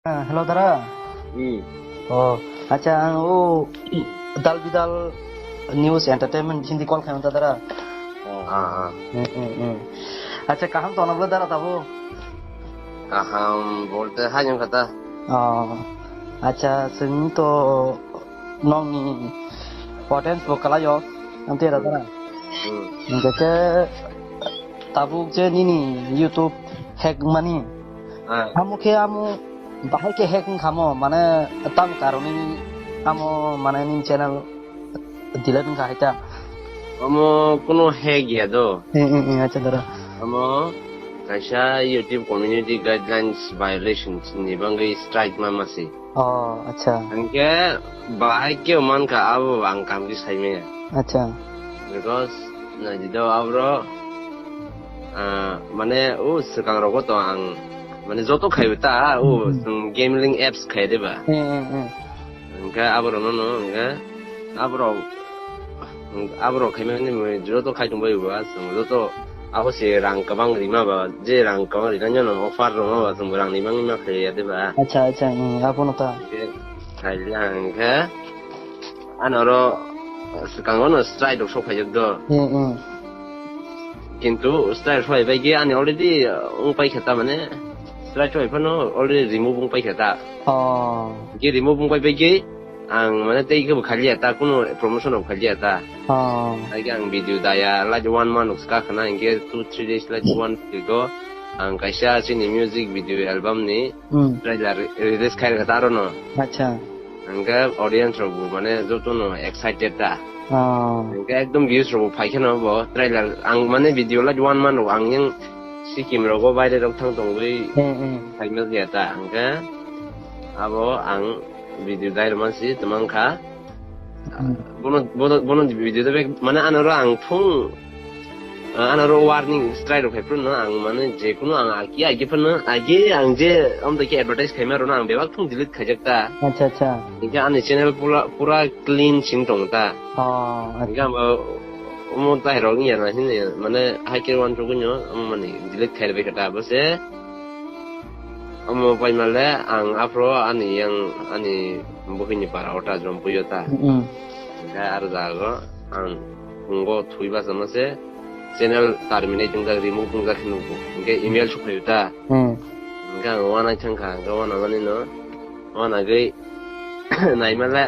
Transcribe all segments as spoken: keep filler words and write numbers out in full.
Ah, hello, dara. Hmm. Oh, acha, ang o Dal Bidal News Entertainment hindi call khaimanta, dara. Ah, ah. Hmm, hmm, hmm. Acha, kaham tongna bwle, dara, tabo? Kaham bolte hai wngkha ta. Oh, acha, chwng to nokni audience bo kwlaio, amtwi ra, dara. Hmm. Hingke khe tabuk je nini YouTube hack mani. Ah. Amo khe amo bahai khe hack wngkha mo, mane tam karoni amo mane nini channel delete wngkha hai ta. Omo kuno hack ya do. Eh, eh, eh, acha, dara. Omo kaisa YouTube community guidelines violations ni bangwi strike ma masi. Oh, acha. Hingke bahai khe mankha abo ang kamji saimaya. Acha. Because naidi do abro, ah, mane o swkang rogo to ang mane joto khaibo ta o Hmm. Chwng gambling apps khai de ba. Eh, eh, eh. Hingke abo rono no hingke abo rok, abo rok khaimani mui joto khai tongbai ba chwng joto abo se rang kwbang rima ba je rang kwbang rina nyono offer rwma ba chwng rang ni bangma khaiya de ba. Acha, acha, hmm, abono ta. Hingke khailiya hingke ano oro swkango no strike rok sok khaijak do. Hmm, hmm. Kintu strike rok bai ge ani already, uh, wng paikha ta mane strike rok phano already remove wng paikha ta. Oh. Ge remove wng pai bai ge ang mane tei khe bo khaliya ta, kuno promotion rok khaliya ta. Oh. Ai ge ang video daya like one month rok swka khana hingke two three days like one week ago ang kaisa chini music video album ni Hmm. Trailer re-, release khai rwkha ta aro no. Acha. Hingke audience rok bo mane joto no excited ta. Oh. Hingke ekdom views rok bo phai kheno bo trailer ang mane video like one month rok ang yang Sikkim rogo baire rok thang tongwi Hmm, hmm. Final ya ta hingke abo ang video dai rwma si twmang kha. Hmm. Bono, bono, bono video de bek, mane ano ro ang thung, ah, ano ro warning strike rok phai phuru no ang mane je kunu ang aki, aki phano, aki ang je amtwi khe advertise khaima rwno ang bebak thung delete khaijak ta. Acha, acha. Hingke ani channel pura, pura clean sing tong ta. Oh, acha. Hingke ang bo omo tai rok wngya na hini, mane hai khe uansukgwi no, omo mani delete khai rwbai kha ta, bo se. Omo paima le ang aphro ani yang ani buhini para o ta jom puyo ta. Mm. Hingke aro jago ang phungo thui basa ma se channel terminate wngjak, remove wngjak hinwi nugo. Hingke email sokphaio ta. Mm. Hingke ang uanaithang kha, hingke uanamani no uanagwi naima le.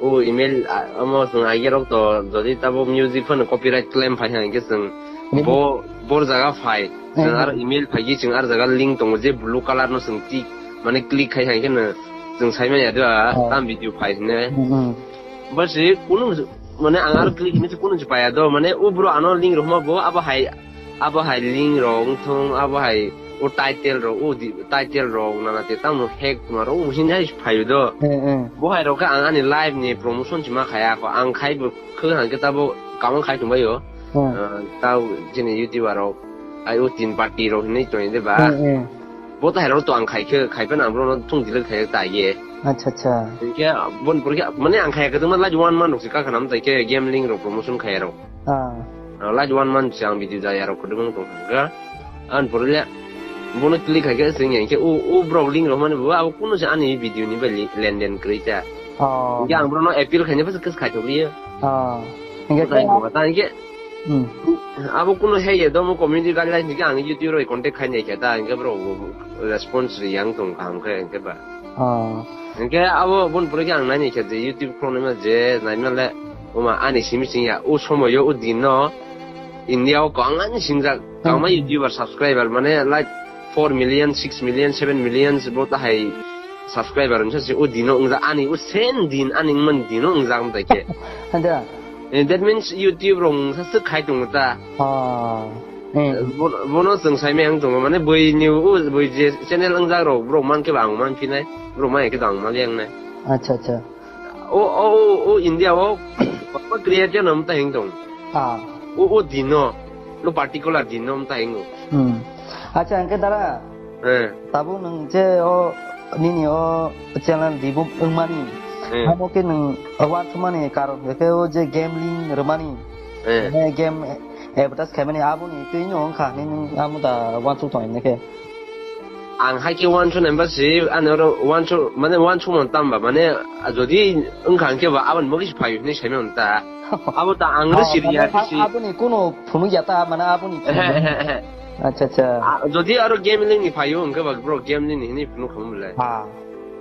O email, ah, omo chwng agerok to, jodi tabuk music phano copyright claim phai hwnkhe chwng Mhm. bo, bor jaga phai, chwng Mhm. aro email phaigwi chwng aro jaga link tongo je blue colour no chwng tik, mane click khai hwnkhe no chwng sai manya do, ah, Oh. Tam video phai hwnwi. Mhm. Basi kunu, mane ang aro click hwnwi kunu se paya do, mane o bro ano link rohma bo abo hai, abo hai link rok wngthong, abo hai o title rok, o di-, title rok nana te tamo hack ma rok, o hwnwi hai phaio do. Eh, eh. Bo hai rok khe ang ani live ni promotion se ma khaya kho. Ang khai bo khe hang khe tabo kamang khai tong baio. Hmm. Ah, tao chini YouTuber rok, ai o tin party rok hinwi tong de ba. Hmm, hmm. Bo tai rok to ang khai khe, khai phano ang bono thung delete khai ta ye. Acha, acha. Hingke bon pore khe, mane ang khai khe tongma like one month rok se ka khanam tai khe gambling rok promotion khai rok. Ah. Ah, like one month se ang video jaya rok khudumang tong kha. Ang pore le bono click khai khe sing yang khe o, o brok link rok mani bo abo kuno se ani video ni bai li-, lenden kwrwi ta. Oh. Hingke ang bono appeal khaina bwswk khe khai thok liya. Oh. Hingke Bo tai khe bo ta hingke Hmm. Abo kuno he ye domo community guidelines ni ang YouTube roi contact khai nai khe ta, hingke bro response ri yang tong kaham khe hingke ba. Oh. Hingke abo bon pore khe ang nai nai khe je YouTube khulok nai ma je nai ma le, oma ani simi sing ya, o somoyo o din no India o kwbangma ni singjak, kwbangma Hmm. YouTuber subscriber mane like four million, six million, seven million bo ta hai subscriber wngsa se o dino wngjak ani o same din ani wngmani dino wngjak wng tai khe. Hanja. Eh, that means YouTube rok wngsa swk khai tongo ta. Ah. Hmm. Bo-, bono chwng sai maya wng tongo mane bui ni o bui je channel wngjak rok borok man khe ba ang man phinai borok man khe ba ang man yang nai. Acha, acha. O, o, o, o India o kwbangma creator no mwtai hing tong. Ah. O, o dino, no particular dino mwtai hingo. Hmm. Acha, hingke dara, Eh. Tabuk nwng je o nini o channel dibuk wngmani, Eh. Abo khe nwng uansukmani karon hingke o je gambling rwmani, Eh. Mane game advertise khaimani aboni twi no wngkha hinwi nwng amo da uansuk tong hini khe. Ang hai khe uansuk nai ba si, ani oro uansuk, mane uansuk man tamba, mane, jodi wngkha hwnkhe ba aboni bagwi se phaio hinwi saimano ta. Abo ta ang no siri ya, si. Aboni kuno phunuk ya ta, mane aboni phunuk. He, he, he. Acha, acha. Ah, jodi aro gambling ni phaio hwnkhe ba bro gambling ni hinwi phunuk khamu le. Ha.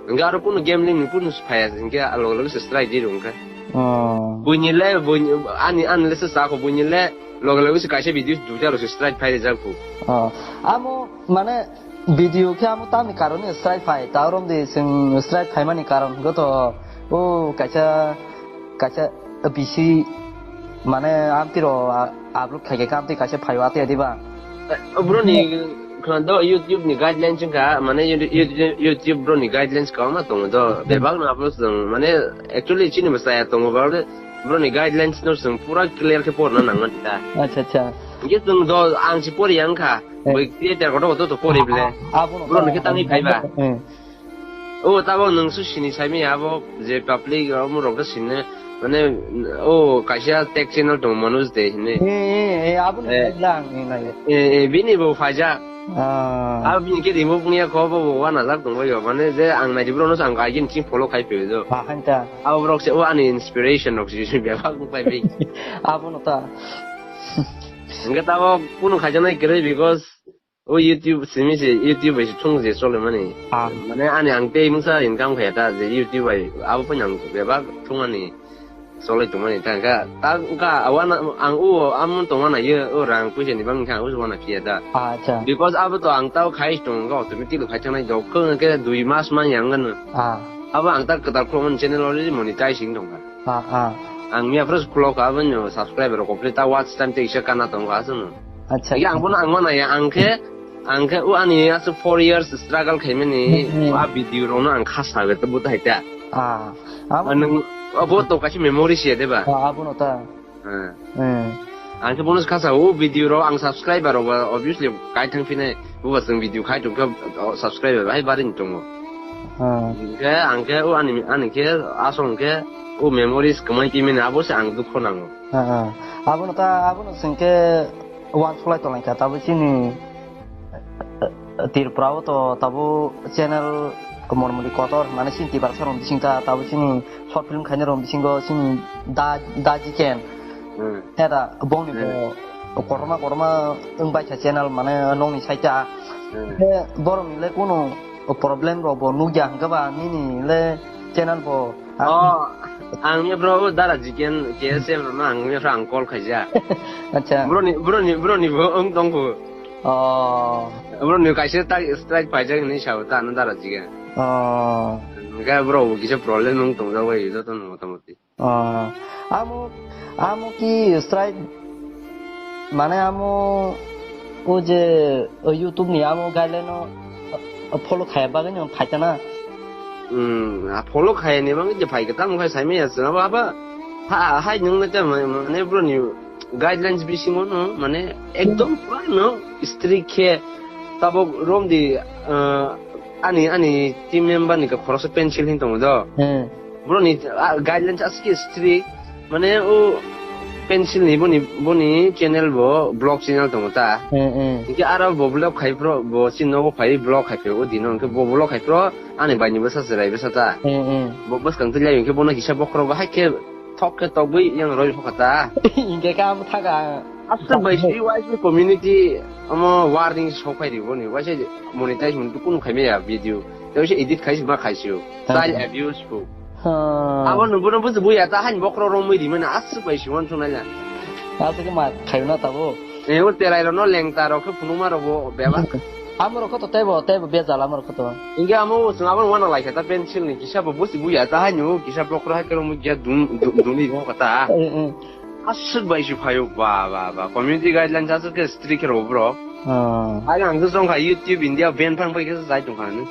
Hwnkhe aro kuno gambling ni kuno se phaiya, hwnkhe a loge loge se strike di rwngkha. Oh. Buini le, buini, ani, ani le se sa kho, buini le loge loge se kaisa video duita rw se strike phai rijak kho. Oh. Amo, mane, video khe amo tamni karone strike phai, ta romdi chwng strike phaimani karon hwnkhe to, o kaisa, kaisa bisi mane amtwi rok a-, upload khai khe amtwi kaisa phaio atwi diba? Eh, bro ni khna do YouTube ni guidelines wngkha, mane YouTube, YouTube, YouTube bro ni guidelines kwbangma tongo do, bebak no upload tong, mane actually chini bwsaya tongo ba, bro ni guidelines no chwng pura clear khe porna nangmani ta. Acha, acha. Hwnkhe chwng do ang si pori yang kha. Eh. Bui creator kotor kotor to pori bile. Ah, abono. Bro ta, ni khe tangwi phaiba. Eh. O tabo nwng su sini saimi abo je public abo rok sini mane o kaisa tech channel tong Manoj de hini. Eh, eh, eh, abono. Eh. Lang ni nai. Eh, eh, bini bo phaijak. Ah. Abo bini khe remove wngya kho bo bo wana jak tong bai mane je ang nai bro no ang kaigin ching follow khai phi do. Ah, hanta. Abo rok se o ani inspiration rok si bebak pai bi. Abono ta. Hwnkhe tabo kunu khaijaknai kwrwi because o YouTube simi se YouTube bai se thung je cholemani. Ah. Mane ani ang tei mungsa income khaya ta je YouTube bai abo phano ang bebak thungmani cholai tongmani ta wngkha ta wngkha awana ang o amon tongmana ye o rang puisa ni bang kha o wana phiya ta. Acha. Because abo to ang tao khai tong ga automatic khai thangnai jok khe dui mas man yang gano. Ah. Abo ang ta kwtal khulokmani channel already monetizing tongkha. Ah, ah. Ang miya first khulok ka abo no subscriber rok complete ta watch time tei kisa kana tongo aswk no. Acha. Iya ang bono ang mana ya ang khe ang khe o ani aswk four years struggle khaimani. Hmm, hmm. A video rok no ang khasa ge to buta haita. Ah. Abo. Anung abo to kaisa memory se de ba. Ah, abo no ta. Hmm. Hmm. Ang khe bono khasa o video rok ang subscriber rok ba obviously kai thang phine. Buba chwng video khai tongkha, o, subscriber bai barini tongo. Ah. Hwnkhe ang khe o ani, ani khe asol hwnkhe o memories kwmai twi mani abo se ang dukho nango. Ah, ah. Abono ta, abono chwng khe uansuk lai tonglaikha, tabuk chini, eh, eh, Tripura o to tabuk channel Mormoni Kotor, mane chini Tiprasa rok bising ta, tabuk chini short film khainai rok bisingo chini Da, Da Jiken. Hmm. Hera bongni bo kotorma kotorma wng bai kha channel mane nokni side ta. Hmm. He borok ni le kunu problem rok bo nukya hwnkhe ba nini le channel bo. Oh, ang ni bro dara jiken K S M rok no ang ni ang call khaija. Acha. Bro ni, bro ni, bro ni bo wng tong kho. Oh. Bro ni kaisa ta strike paijak ni sao ta no dara jiken. Oh. Hwnkhe bro bo kisa problem wng tong jak bai joto no motamoti. Ah, amo, amo ki strike, mane amo o je, o YouTube ni amo guideline no, o follow khaya bagwi no phaikha na? Hmm, a follow khaya ni bagwi je phaikha, tamo khai saimaya chwng abo aba, ha, hai nwng nai ta ma-, mane bro ni guidelines bisingo no, mane ekdom pura no strict khe tabok romdi, ah, ani, ani team member ni ka khoroksa pencil hin tongo do. Hmm. Bro ni, ah, guidelines aswk khe strict. Mane o pencil ni boni, boni channel bo vlog channel tongo ta. Hmm, hmm. Hwnkhe aro bo vlog khai phro, bo chini nogo phai vlog khai phai o dino. Hwnkhe bo vlog khai phro ani bai ni bwsa chwrai bwsa ta. Hmm, hmm. Bo bwskang twi lai hwnkhe bono kisa bokhorogo hai khe thok khe tokgwi yang roi hokha ta. Hwnkhe kha bwthaga. Aswk bai si Y C community omo warning sok phai ri boni. Y C monetize mun kunu khai maya video. Tei se edit khai ma khai sio. Child abuse bo. Ha. Abo no bono buji buya ta han bokhorok romwi ri mani aswk bai si wan sunai la. Aswk ma khai na tabo. E o terai rok no lengta rok khe phunukma rok bo bebak. Amo rok kho to teibo, teibo bejal amo rok kho to. Hwnkhe amo o chwng abono uana laikha ta pencil ni kisa bo busi buya ta haino kisa bokhorok hai khe romwi kisa dun-, dun-, dunwi rw kha ta. Eh, eh. Aswk bai se phaio ba, ba, ba. Community guidelines aswk khe strict khe rw bro. Ah. Ai ang khe song kha YouTube India ban phang pai khe sai tong kha ni.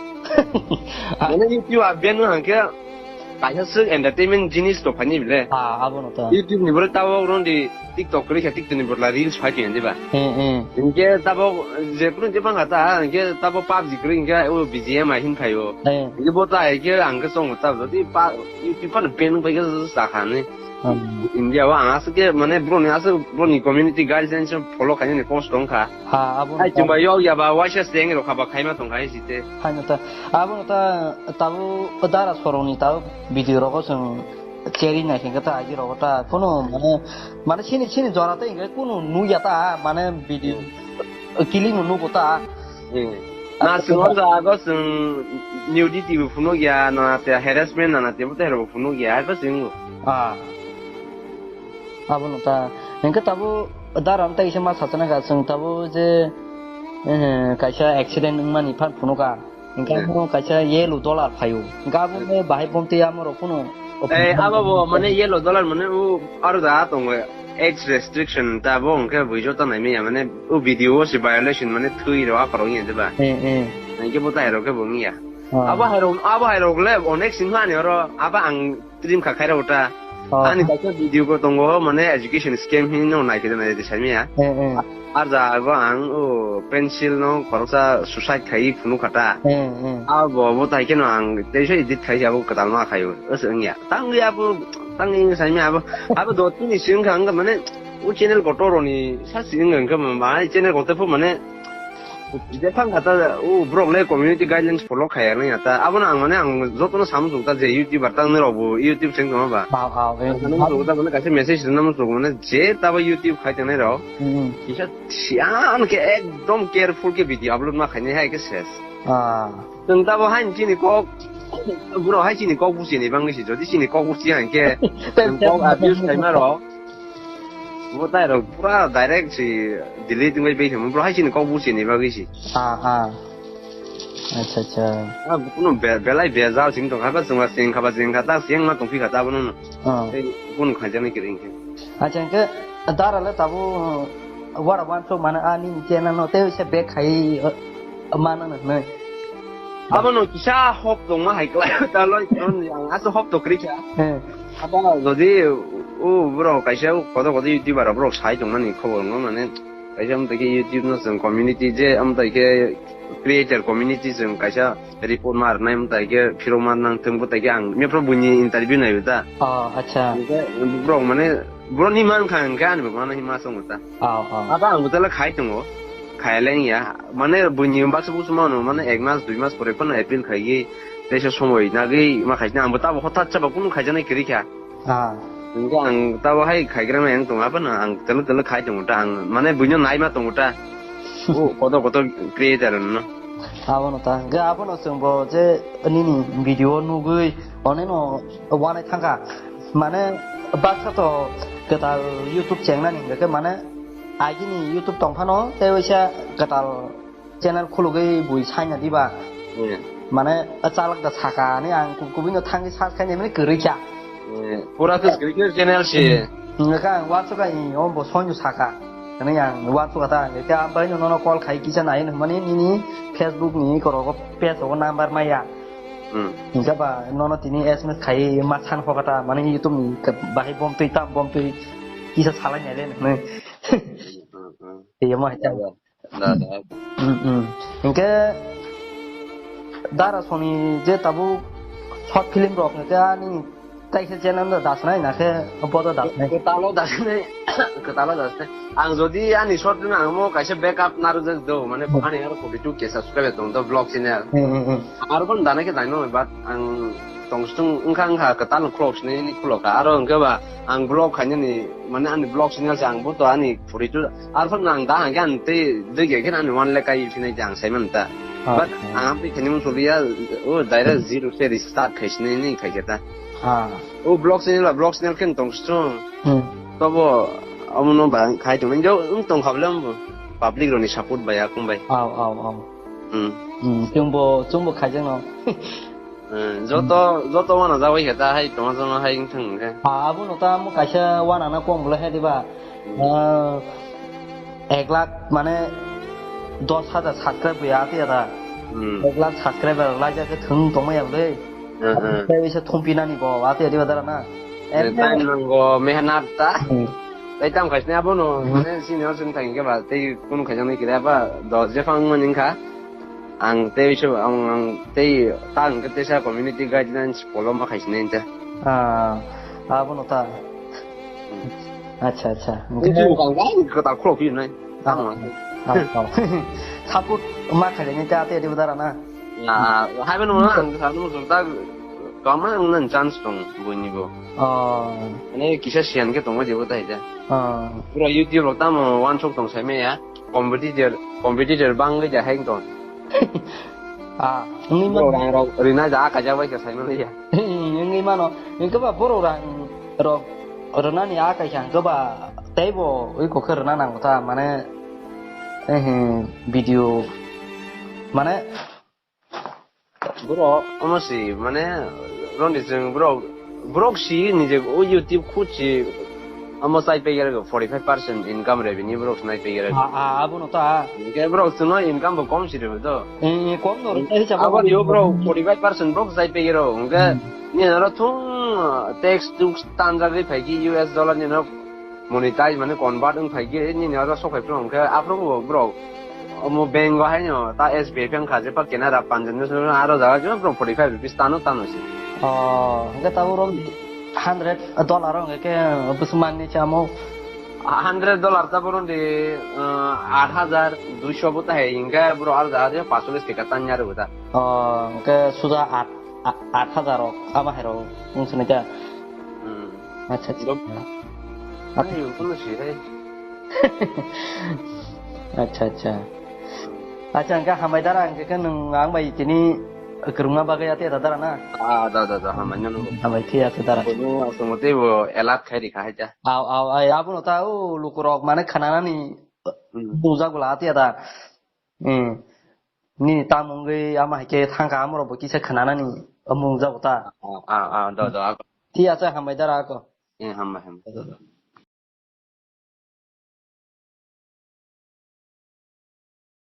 Mane YouTube a ban wng khe kaisa swk entertainment jinis to phani bile. Ah, abono to. YouTube ni bro tabo rong di TikTok kwrwi kha, TikTok ni bwdla reels phai tongya diba? Hmm, hmm. Hinkhe tabok je kunu je bangkha ta, hinkhe tabok PUBG kwrwi hinkhe o B G M I hin phaio. Hmm. Hinkhe bo ta hinkhe ang khe chongo ta, jodi pa, YouTube phano ban wngpai khe chakha hinwi. Hmm. India o ang aswk khe mane bro ni aswk bro ni community guidelines follow khainani kosto wngkha. Ha, abo hai chwng bai yok ya ba waisa steng rok haba khaima tong khai site. Haino ta, abo ta, tabuk dara soroni tabuk video rogo chwng cherry nai khe ta agi rogo ta. Kuno mane, mane sini, sini jora ta inge kuno nuya ta, mane video kiling no nugo ta. Hmm. Na chwng o jaga chwng nudity bo phunuk ya, na te harassment na na te bo te bo phunuk ya, hai ba chwng. Ah. Abono ta. Hingke tabuk dara wng tai se ma sachana kha, chwng tabuk je, eh, kaisa accident wngmani phan phunukha. Hingke Eh. Abono kaisa yellow dollar phaio. Hingke abo Eh. Bahai bomtwi amorok phano Eh, abo bo mane yellow dollar mane o aro da tongo. Age restriction ta bo hingke buijo ta naimaya mane o video o se violation mane thwi rok apharo wngya diba? Eh, eh. Hingke bo ta hai rok khe bo wngya. Ah. Abo hai rok, abo hai rok le onek singha ani oro abo ang Dream kha khairok ta. Oh. Ani kaisa video bo tongo, mane education scam hino naikhe naikhe saimaya. Eh, eh. Ar jago ang o pencil no khoroksa suicide khai phunuk kha ta. Eh, eh. Abo bo tai kheno ang teisa edit khai abo kwtal ma khaio. Os wngya. Tangwi abo, tangwi saimaya abo. Abo dotini sing kha ang mane o channel kotor roni sa sing ang kha ma channel kotor phu mane Jephang kha ta, o borok le community guidelines follow khaya nang ya ta. Abono ang mane ang jotono samung ta je YouTuber ta nang rok bo YouTube seng tongma ba. Aw, aw, eh. Ang samung ta mane kaisa message rwna muchung mane je ta bo YouTube khai tongnai rok. Hmm. Kisa siyan khe ekdom careful khe video upload ma khainai hai khe ses. Ah. Chwng ta bo hain chini kok, borok hai chini kok buchini bangwi si, jodi chini kok buchi hai khe chwng kok abuse khaima rok. Bo tai rok pura direct si delete wngwi bai thangma, bro hai chini kok buchini bagwi si. Ah, ah. Acha, acha. Ah, kuno be-, belai bejal sing tong kha ba, chwng ba sing kha ba, sing kha ta, sing ma tong phi kha ta, bono no. Ah. Tei kuno khaijani kiri hinkhe. Acha, hinkhe dara le tabu, wara wan so mana ani channel no tei se back khai, uh, mana no, no. Abono kisa hop tongma hai klai, ta loi, non yang aso hop to kri kha. Eh. Abo jodi o borok kaisa kodo kodo YouTuber rok borok sai tongmani khobor wngma mane kaisa amtwi khe YouTube no chwng community je amtwi khe creator community chwng kaisa report ma rwnai amtwi khe phirok ma nang thwng bwtai khe ang mepro buini interview naiwi ta. Oh, acha. Hingke borok mane borok ni man kha hingke ani bo mano hima song ta. Oh, oh. Abo ang bwtala khai tongo. Khaile wngya. Mane buini baksa busu mano, mane ek mas, dui mas pore phano appeal khaigwi, teisa somoi nagwi ma khaisna. Ang bo tabo hothat chaba kunu khaijaknai kwrwi kha. Ah. Hingke ang tabo hai khaigra ma yang tongo, abono ang tele tele khai tongo ta. Ang mane buino nai ma tongo ta. O kotor kotor creator no. Abono ta. Hingke abono chwng bo je nini video nugwi, oneno wanai thangkha. Mane baksa to kwtal YouTube chengnani hingke mane agini YouTube tongphano tei waisa kwtal channel khulugwi bui saina diba. Hmm. Mane chalak da saka ani ang ku-, kubui no thangwi search khainai mane kwrwi kha. Hmm. Pura khe kwrwi khe channel se. Hingke ang uansuk ai o bo sonju saka. Ani ang uansuk kha ta hingke ang bai no nono call khai kisa nai hwnmani nini Facebook ni korogo page rogo number maya. Hmm. Hingke ba nono tini S M S khai ma san kho kata mane YouTube ni bahai bomtwi tam bomtwi kisa salai nai le hwnwi. Hmm, hmm. Iya ma hai ta. Da, da. Hmm, hmm. Hingke dara soni je tabuk short film rok hingke ani kaisa channel da dasnai na khe bodo dasnai. Kwtalo dasnai, kwtalo dasnai. Ang jodi ani short film ang mo kaisa backup narwk jak do, mane Hmm. ani aro forty two K subscriber tong do vlog channel. Hmm, hmm, hmm. Aro kon dana khe dai no, but ang tongstung wngkha wngkha kwtal khulok sini ni khulok kha. Aro hwnkhe ba ang vlog khainani, mane ani vlog channel se ang bo to ani forty two. Aro phano ang da hwnkhe ani tei dui khe ani one lakh kai phinai ang sai man ta. Ah, but ah. Ang tei khaini muchung liya, o direct zero se restart khai sini ni khai khe ta. Ah. O vlog channel ba vlog channel khe tongstung. Hmm. Tobo omono ba khai tong jo wng tong kha bole public roni support bai akung bai. Au, au, au. Hmm. Hmm, chwngbo, chwngbo khaijakno. Eh, joto, joto wana jagoi khe ta hai tongma jama hai wng thang khe. Ah, abono ta mo kaisa wana na kom bwlai hai diba? Hmm. Ah, ek lakh mane dos hajar subscribe ya ati ya ta. Hmm. Ek lakh subscriber laijak khe thwng tongma ya bwlai. Hmm, hmm. Tei bisa thumpi nani bo ati ya diba dara na. Eh, time nango, mehnat ta. Hmm. Tai tam khaisne abono, mane senior song thang ke ba, tei kunu khaijak nai kira ba, do je phang man wngkha. Ang tei so, ang, ang tei ta ang ke tesa community guidelines follow ma khaisne ta. Ah, abono ta. Acha, acha. Tei chu kang ga ko ta khlo phi nai. Tamo. Ah, ah. Support ma khaijak nai ta te de dara na. Ah, hai ba no ang sa no so ta kama ang nan chance tong buini bo. Oh. Mane kisa sian ke tongma jebo ta hija. Ah. Pura YouTube rok tamo wansok tong sai maya. Competitor, competitor bangwi ja heng tong. Ah, wngwi Bro, mano. Rang rok rina ja kaja bai ka sai mano ya. Wngwi mano. Wngkhe ba borok rang rok rwnani a kaisa hwnkhe ba teibo ui kokhe rwna nango ta, mane, eh, video, mane, Bro, omo si, mane, roni chwng bro, bro si nije o YouTube khut si, omo chai pegere go forty five percent income revenue bro nai pegere. A, a, abono ta. Ke bro chwngno income bo kom si rebo to. Eh, eh, kom no, eh, chaba Abo bo. Yo bro forty five percent bro chai pegere. Hwnkhe Hmm. Ni aro thung tax tuk tanjagwi phaiki U S dollar ni no monetize mane convert wng phaiki ni aro sokai phro hwnkhe aphro bo bro. Omo bank o haino ta S B I pheng kha je pa Canada Punjab ni soro aro jaga je from forty five rupees tano tano se. Oh, hwnkhe ta uro hundred dollar o hwnkhe ke bwswk manni chamo. Hundred dollar ta boron di, uh, aat hajar duiso bo ta hai hwnkhe bro aro jaga je paanch chollish taka tanya ro ta. Oh, hwnkhe suda aat, aat hajar o ama hai ro wng sini ta. Hmm. Acha, acha. Dom-, Acha. Ayo, kono si hai. Acha, acha. Acha, hwnkhe hambai dara, hwnkhe khe nwng ang bai tini kwrwngma bagwi ati da dara na? Ah, da, da, da, hambai nang. Hambai khe ati dara. Bono aswk motwi bo elak khai rikha hai ta. Aw, aw, ai, abono ta o lukurok mane khananani Hmm. Nungjak bwla ati da. Hmm. Nini tamungwi ama hai khe thangkha amorok bo kisa khananani mung jago ta. Ah, ah, ah, do, do, ako. Ti acha hambai dara ako. Eh, hambai, hambai.